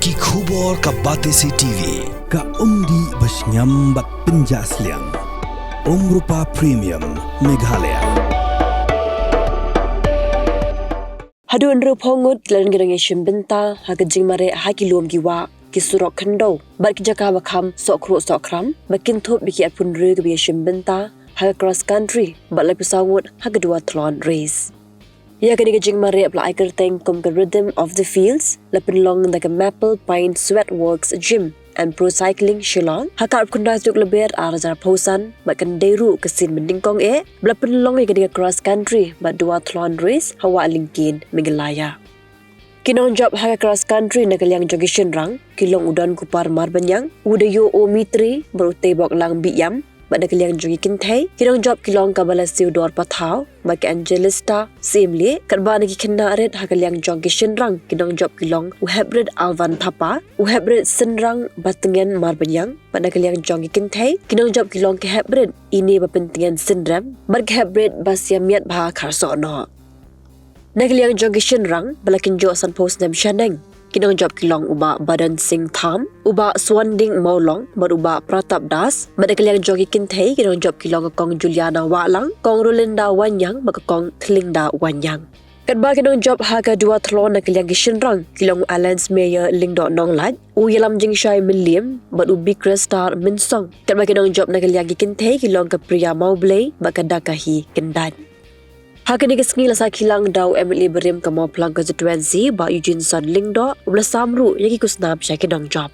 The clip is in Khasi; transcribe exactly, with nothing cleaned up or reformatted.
Ki khubor ka Batesi T V, ka umdih ba shngiam bad pynjah sliang. Umrupa Premium, Meghalaya. Haduh hynriewphew ngut ki la don ki nongïashim bynta ha ka jingmareh ha ki lum ki wah, ki surok khyndew bad ki jaka ba kham sohkhruh sohkhram, ba kynthup ïa ki arphew hynriew kiba ïashim bynta ha ka cross country bad laiphew saw ngut ha ka duathlon race. Ïa kane ka jingmareh ba la ai kyrteng kum ka Rhythm of the Fields la pynlong da ka Maple Pine Sweatworks Gym and Pro Cycling Shillong ha ka arphew khyndai tarik Lber ar hajar arphew san, bad kan dei ruh ka sien ba nyngkong eh ba la pynlong ïa kane ka cross country bad duathlon race ha Wah Lyngkien, Meghalaya. Ki nongjop ha ka cross country na ka liang jong ki shynrang ki long u Donkupar Marbaniang, u Dayoh O Mitri bad u Teiboklang Biam. Bad na ka liang jong ki kynthei ki nongjop ki long ka Balasiewdor Pathaw bad ka Angelista Syiemlieh, katba na ki khynnah rit ha ka liang jong ki shynrang ki nongjop ki long u Heprit Alvan Thapa, u Heprit Synrang Batngen Marbaniang, bad na ka liang jong ki kynthei ki nongjop ki long ka Heprit Inebapyntngen Synrem bad ka Heprit Basiamiatbha Kharsohnoh. Na ka liang jong ki shynrang ba la kynjoh sanphew snem shaneng ki nongjop ki long u Bah Badon Singh Tham, u Bah Swanding Mawlong bad u Bah Pratap Das. Bad na ka liang jong ki kynthei ki nongjop ki long ka Kong Juliana Wahlang, Kong Rolinda Waniang bad ka Kong Thlingda Waniang. Katba ki nongjop ha ka duathlon na ka liang ki shynrang ki long u Allan Smeyer Lyngdoh Nonglait, u Ïalam Jingshai Mylliem bad u Bikrestar Mynsong. Katba ki nongjop na ka liang ki kynthei ki long ka Priya Mawblei bad ka Dakahi Kyndait. Ha kane ka sngi la sah khih lang da u M L A barim ka Mawphlang Constituency, Bah Eugeneson Lyngdoh, uba la sam ruh ïa ki khusnam sha ki nongjop.